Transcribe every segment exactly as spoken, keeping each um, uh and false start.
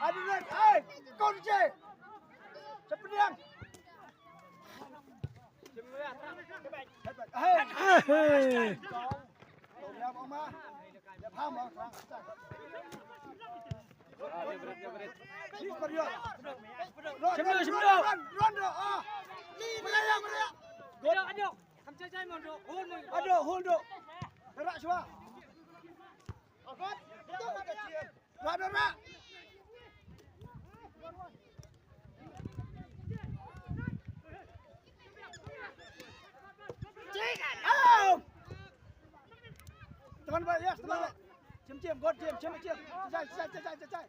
Aduh, hai, kunci. Cepat diam. Hai. Hai. Tolong ya, Mama. Ya, paham, Mama. Please, Mario. Shim doh, shim doh. Run, run, run, ah. Maria, Maria. Good. Aduh, aduh. Hold, hold, hold. Rak shwa. Rak, rak. Teman baik, yes, teman baik. Jim, Jim, good, Jim, Jim, Jim. Cecai, cecai, cecai, cecai.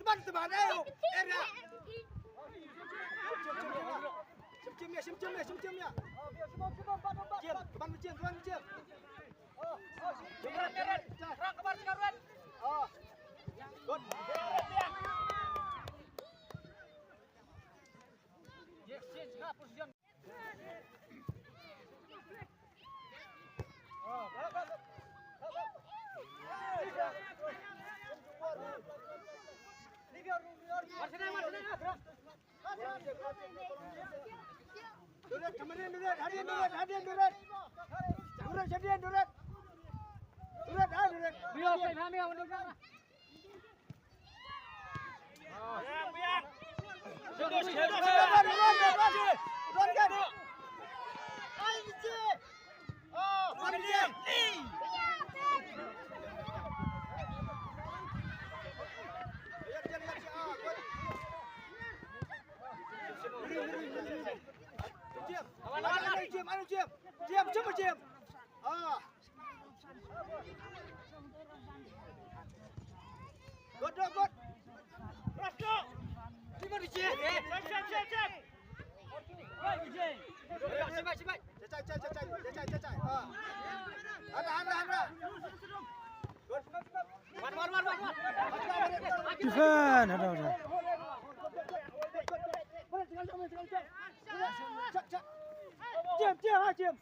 Teman, teman, ayo. Area. Shim, shim, ya, shim, shim, ya, shim, shim, ya. Jim, teman, Jim, teman, Jim. Good. Nuret, come in, Nuret, hadien, Nuret, hadien, Nuret. Nuret, hadien, Nuret. Nuret, ah, Nuret. Good, good, good. Cecai, cecai, cecai, cecai. Ah. Hanra, hanra, hanra. Good. Defend, hanra, hanra. Cek, cek. Jim, Jim, ah, Jim.